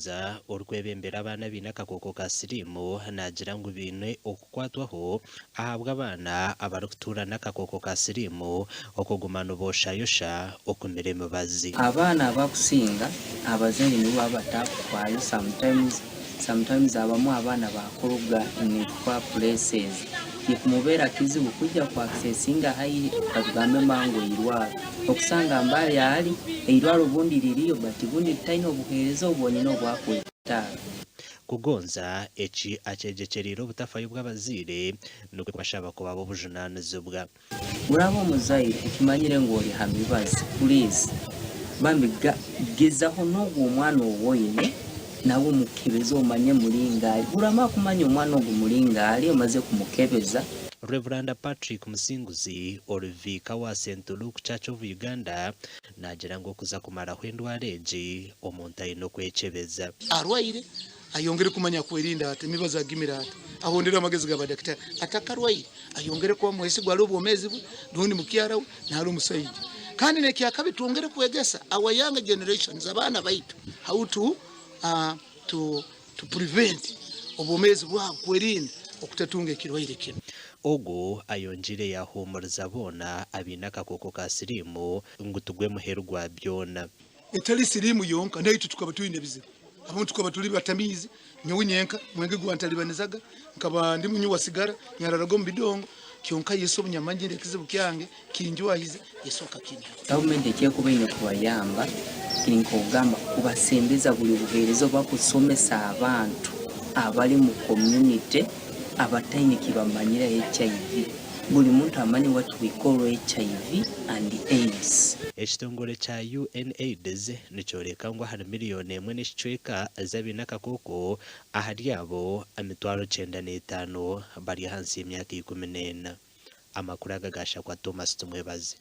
Kugonza orikwebembera abaana abaine akakooko ka siriimu naagira ngu baine okukwatwaho ahabw'abaana abarikutuura n'akakooko ka siriimu okuguma nibooshayosha okumira emibazi. Abaana abakusinga abazaire nibo baba batakufayo sometimes sometimes abamwe abaana bakuruga in far places nikumubera kizibu kwija ku accessinga high katugambe mangu eirwaro okusanga Mbale ahari eirwaro obundi ririyo but bundi ritaine obuhereza obwonyine obwakwetaaga. Kugonza eki akyegyekyereire obutafayo bw'abazaire nikwo kubashaba kuba ab'obujunaanizibwa. Oraaba omuzaire okimanyire ngu ori ha mibazi please bambi gezaho n'ogwo omwana ou oine nawe omukebeze omanye muringo ari. Oramara kumanya omwana ogu muringo ari omaze kumukebeza. Rev. Patrick Musinguzi ori Viika wa Saint Luke Church of Uganda naagira ngu okuza kumaraho endwara egi omuntu aine okwekyebeza. Arwaire ayongere kumanya kwerinda ata, emibazi agimire ata, ahondere amagezi ga badakitari. Atakarwaire ayongere kuba mwesigwa hali obwomeezi bwe rundi mukyara we nahali omusaija. Kandi nekyakabi twongere kwegesa our young generations, abaana baitu how to uh, to to prevent obwomeezi bwabo kwerinda okutatunga ekirwaire kinu. Ogu ayongyeire yahuumuriza boona abaine akakooko ka siriimu ngu tigwe muheru gwa byona. Etali siriimu yonka, naitwe tukaba twine ebizibu. Abamu tukaba tuli batamiizi, nyowe nyenka mwenge gwantalibanizaga, nkaba ndi munywi wa sigara, nyararaga omu bidongo, kyonka Yesu obu nyamanyire ekizibu kyange kinjwahize, Yesu akakinyihaho. Gavumenti eki erikuba eine kubayamba kiri nk'okugamba kubasembeza buri buheereza oba kusomesa abantu abari omu community abataine kibamanyire HIV. Buri muntu amanye what we call HIV and AIDS. Ekitongore kya UNAIDS nikyoreka ngu ahari miriyoni emwe n'ekicweka z'abaine akakooko, ahari abo 95,000 bari ahansi y'emyaka 14. Amakuru aga gashakwa Thomas Tumwebaze.